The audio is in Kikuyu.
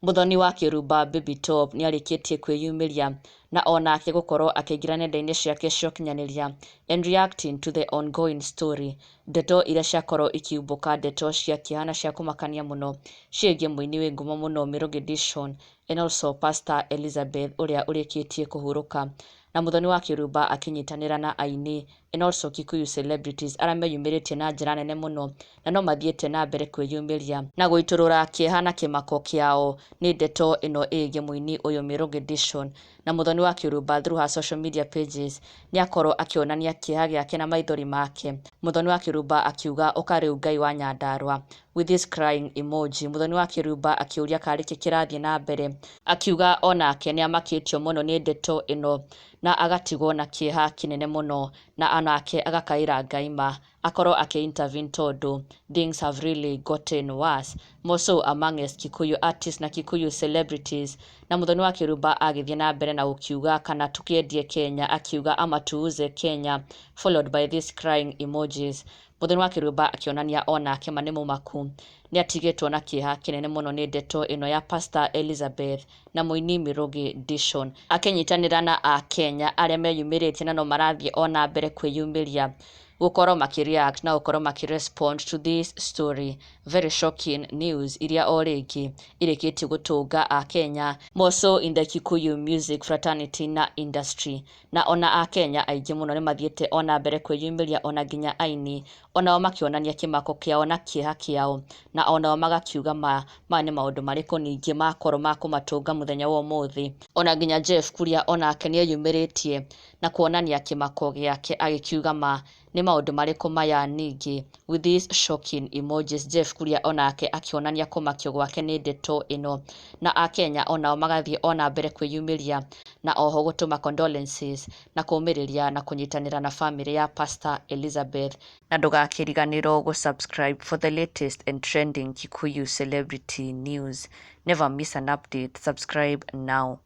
Muthoni wa Kĩrumba Baby Top nĩarĩkĩtie kwĩyumĩria na onake gũkorwo akĩingĩra nenda-inĩ ciake cia ũkinyanĩria and reacting to the ongoing story. Ndeto iria ciakorwo ikiumbũka, ndeto cia kĩeha na cia kũmakania mũno ciĩgiĩ mũini wĩ ngumo mũno Mirugi Dishon and also Pastor Elizabeth ũrĩa ũrĩkĩtie kũhurũka. Na Muthoni wa Kĩrumba akĩnyitanĩra na aini and also Kikuyu celebrities arĩa meyumĩrĩtie na njĩra nene mũno na no mathiĩte na mbere kwĩyumĩria na gũitũrũra kĩeha na kĩmako kĩao nĩ ndeto ĩno ĩgiĩ mũini ũyũ Mirugi Dishon. Na Muthoni wa Kĩrumba through her social media pages nĩ akorwo akĩonania kĩeha gĩake na maithori make. Muthoni wa Kĩrumba akiuga, "Ũka rĩu Ngai wa Nyandarua," with this crying emoji. Muthoni wa Kĩrumba akĩũria karĩ kĩ kĩrathiĩ na mbere, akiuga onake nĩ amakĩtio mũno nĩ ndeto ĩno na agatigwo na kĩeha kĩnene mũno, na onake agakaĩra Ngai ma akorwo akĩ intervene tondũ things have really gotten worse, more so amongst Kikuyu artists na Kikuyu celebrities. Na Muthoni wa Kĩrumba agĩthiĩ na mbere na gũkiuga kana tukĩendie Kenya, akiuga, "Ama tuuze Kenya," followed by this crying emojis. Muthoni wa Kĩrumba akĩonania onake ma nĩ mũmaku, nĩ atigĩtwo na kĩeha kĩnene mũno nĩ ndeto ĩno ya Pastor Elizabeth na mũini Mirugi Dishon, akĩnyitanĩra na akenya arĩa meyumĩrĩtie na no marathiĩ ona mbere kwĩyumĩria gũkorwo makĩreact na gũkorwo makĩrespond to this story. Very shocking news iria o rĩngĩ irĩkĩtie gũtũnga akenya, more so in the Kikuyu music fraternity na industry. Na ona akenya aingĩ mũno nĩ mathiĩte ona mbere kwĩyumĩria, ona nginya aini onao makĩonania kĩmako kĩao na kĩeha kĩao, na onao magakiuga ma maya nĩ maũndũ marĩkũ ningĩ makorwo ma kũmatũnga mũthenya wa ũmũthĩ. Ona nginya Jeff Kuria onake nĩeyumĩrĩtie na kuonania kĩmako gĩake, agĩkiuga, "Ma nĩ maũndũ marĩkũ maya ningĩ?" with these shocking emojis. Jeff Kuria onake akĩonania kũmakio gwake nĩ ndeto ĩno, na akenya onao magathiĩ ona mbere kwĩyumĩria na oho gũtũma condolences na kũmĩrĩria na kũnyitanĩra na famĩlĩ ya Pastor Elizabeth. Na ndũgakĩriganĩrwo gũ-subscribe for the latest and trending Kikuyu celebrity news. Never miss an update. Subscribe now.